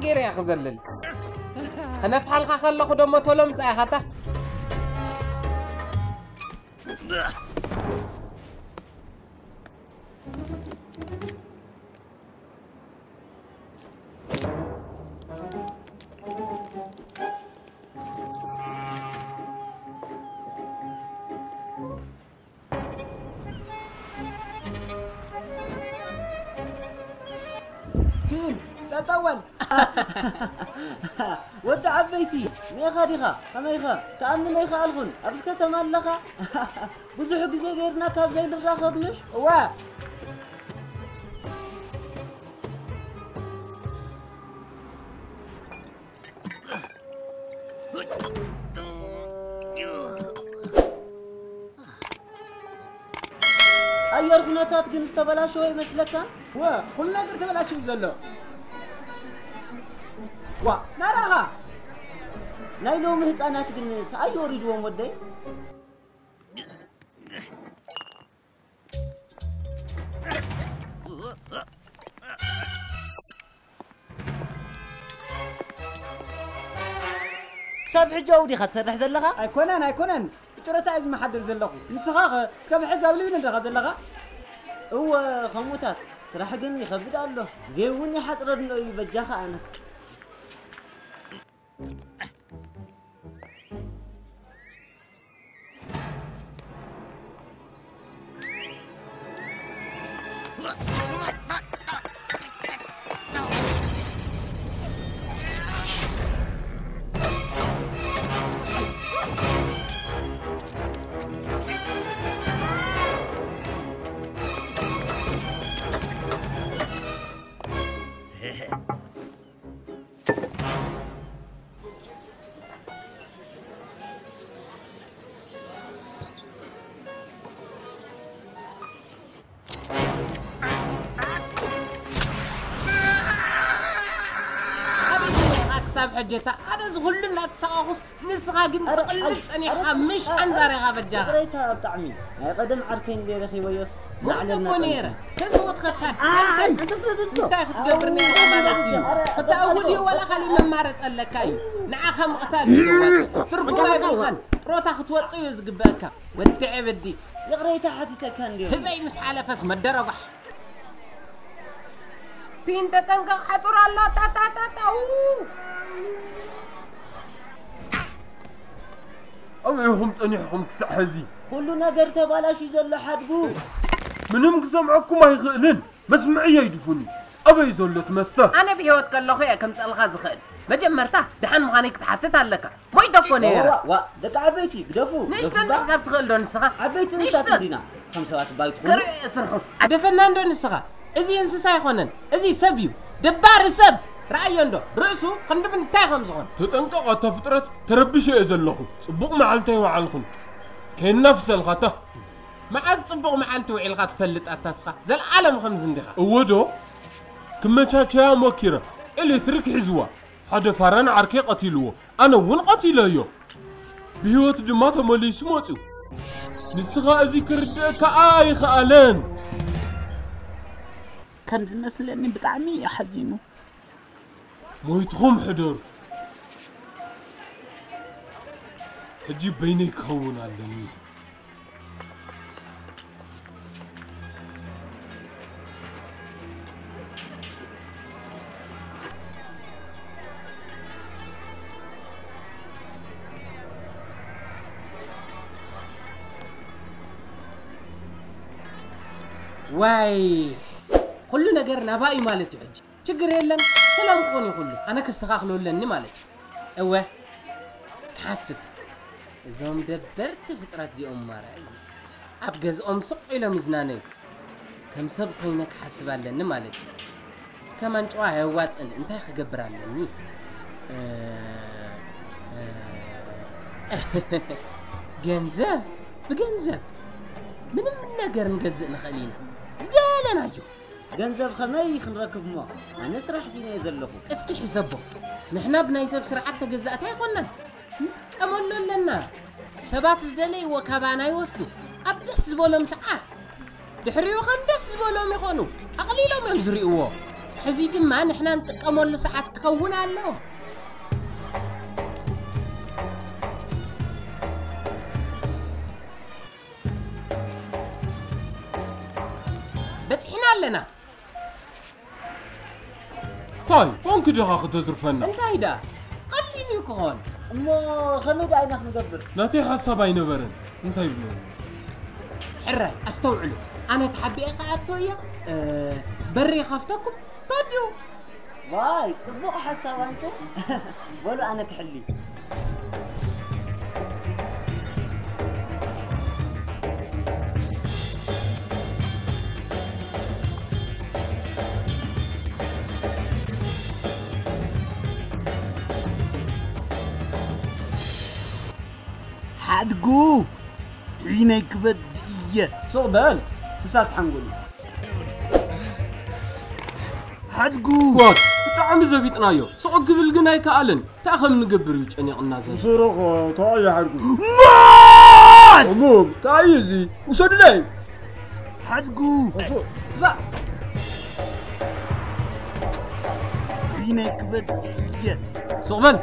ገይረ እያ ክዘልል። ክነፍሓልካ ከለኹ ደሞ ቶሎ ምጻእ ኢኻ እታ። ፊን፣ ጠጠወል። ወዲ ዓበይቲ፣ ሜኻ ዲኻ? ከመይኸ? ክኣምን ኣይከኣልኩን። ኣብዚ ከተማ ኣለኻ? ብዙሕ ግዜ ገይርና ካብ ዘይንራኸብ ምሽ? እዋ። ኣየር ኩነታት ግን ዝተበላሸወ ይመስለካ? ወ፣ ኩሉ ነገር ተበላሽዩ ዘሎ። ዋ፣ ናራኻ! ናይ ሎሚ ህፃናት ግን ተኣይ ወሪድዎም ወደይ? ክሳብ ሕጂ ኣብኡ ዲኻ ትሰርሕ ዘለኻ? ኣይኮነን፣ ኣይኮነን። ብጥሮታ እየ ዝመሓደር ዘለኹ። ንስኻ ኸ እስካብ ሕዚ ኣብ ሊብን ዲኻ ዘለኻ? እወ፣ ከምኡታት። ስራሕ ግን ይኸብድ ኣሎ። ግዜ እውን ይሓፅረና እዩ፣ በጃኻ ኣነስ። ኣቤት፣ ክሳብ ሕጂ እታ ኣነ እዚ ኩሉ እናተሰቓኹስ፣ ንስኻ ግን ኣረ፣ ትቕልብ ኣረ፣ ጸኒሕካ፣ ኣረ፣ ምሽ ኣረ፣ ኣንዛሪኻ በጃኻ። ይቕሬታ፣ ብጣዕሚ ናይ ቀደም ዓርከይ እንደ ረኺበዮስ፣ ሞይተ ናዕለልና እኮ ነይረ። ጸኒሕና። ተዝሞትኸ ኣይ፣ ኣይ፣ እንታይ ክትገብር ነይርካ ማለት እዩ? ኣረ፣ ክትኣውድ እዩ፣ ዋላ ካሊእ መማረፂ ኣለካ እዩ። ንዓኻ ምቕታል እዩ ዘዋፅእ። ትርጉም ኣይብልኻን። ጥሮታ ክትወፅእ እዩ ዝግበአካ። ወዲ ዕብዲት። ይቕሬታ ሓቲተካ እንድየ። ህበይ ምስ ሓለፈስ መደረጓሕ። ፒን ተጠንቀቕ፣ ሓጹር ኣሎ። ታታታታው። ኣበይ ኢኹም ጸኒሕኹም ክሳዕ ሕዚ? ኩሉ ነገር ተባላሽዩ ዘሎ ሓድጉ። ምንም ክሰምዐኩም ኣይኽእልን። መስምዕየይ ድፉኒ። ኣበይ ዘሎ እቲ መስተ? ኣነ ብህይወት ከለኹ እየ ከምጸልኻ ዝኽእል። መጀመርታ ደሓን ምዃነይ ክትሓትት ኣለካ። ሞይተ እኮ ነይረ። ዋ፣ ዋ፣ ደቂ ዓበይቲ፣ ግደፉ፣ ንእሽተን ግደፉ። ምሕሳብ ትኽእል ዶ ንስኻ? ዓበይቲ ንእሽተን። እንስሳት እንዲና፣ ከም ሰባት ባይትኹኑ። ክርኢ ስርሑ። ኣደፈና እንዶ ንስኻ? እዚ እንስሳ ኣይኮነን፣ እዚ ሰብ እዩ። ደባሪ ሰብ! ረኣዮ እንዶ፣ ርእሱ ክንዲ ምንታይ ከም ዝኾነ። ተጠንቀቕ ኣታ ፍጥረት፣ ተረቢሸ እየ ዘለኹ። ጽቡቕ መዓልቲ ኣይወዓልኹን። ከየናፍሰልካ እታ። መዓዝ ጽቡቕ መዓልቲ ውዒልካ ትፈልጥ ኣታ እስኻ? ዘልኣለም ከምዚ እንዲኻ። እወ ዶ? ክመቻቸያ ሞኪረ፣ ኤሌክትሪክ ሒዝዋ። ሓደ ፋራ ንዓርከይ ቀቲልዎ፣ ኣነ እውን ቀቲለዮ። ብህይወት ድማ ተመሊሱ መጺኡ። ንስኻ እዚ ክርድኣካ ኣይኸኣለን። ከም ዝመስለኒ ብጣዕሚ እዩ ሓዚኑ። ሞይትኹም ሕደሩ። ሕጂ በይነይ ክኸውን ኣለኒ። ዋይ፣ ኩሉ ነገር ናባይ እዩ ማለት እዩ ሕጂ። ችግር የለን፣ ሰላም ክኾን እዩ ኩሉ። ኣነ ከስተኻኽሎ ኣለኒ ማለት እዩ። እወ፣ ክሓስብ። እዞም ደበርቲ ፍጥረት እዚኦም ማራ እዩ። ኣብ ገዝኦም ስቕ ኢሎም ይዝናነዩ። ከም ሰብ ኮይነ ክሓስብ ኣለኒ ማለት እዩ። ከም ኣንጭዋ ኣየዋጽእን፣ እንታይ ክገብር ኣለኒ? እ፣ እ፣ ገንዘብ፣ ብገንዘብ ምንም ነገር ንገዝእ ንኽእል ኢና። ዝደለናዮ። ገንዘብ ኸመይ ክንረክብ እሞ? ኣነ ስራሕ ሲነ እየ ዘለኹ። እስኪ ሕሰቦ። ንሕና ብናይ ሰብ ስርዓት ተገዛእቲ ኣይኮናን። ንጥቀመሉ ኣለና። ሰባት ዝደለይዎ ካባና ይወስዱ። ኣብ ደስ ዝበሎም ሰዓት። ድሕሪኡ ከም ደስ ዝበሎም ይኾኑ። ኣቕሊሎም እዮም ዝርእይዎ። ሕዚ ድማ ንሕና ንጥቀመሉ ሰዓት ክኸውን ኣለዎ። በጺሕና ኣለና። ታይ ኮንክ ዲኻ ክተዝርፈና? እንታይ ደኣ? ቀሊል እዩ ክኾን። እሞ ከመይ ደኣ ኢና ክንገብር? ናተይ ሓሳብ ኣይነበረን። እንታይ ብሎ? ሕራይ ኣስተውዕሉ። ኣነ ተሓቢኤ ክኣቶ እየ። እ፣ በሪ ይኸፍተኩም። ተወዲኡ። ዋይ ጽቡቕ ሓሳብ ኣንቱ። በሉ ኣነ ክሕሊ። ሓድጉ ዒነይ ክበድ እየ። ሱቕ በል ፍሳስ ሓንጎል። ሓድጉ ዋት ብጣዕሚ ዘቢጥናዮ። ሱቕ ክብል ግን ኣይከኣለን። እንታይ ከም ንገብር እዩ ጨኒቕና ዘሎ። ስሩቕ እንታይ እዩ ሓድጉ? ማን? እሙም እንታይ እዩ እዚ? ውሰዱለይ። ሓድጉ ዛ ዒነይ ክበድ እየ። ሱቕ በል።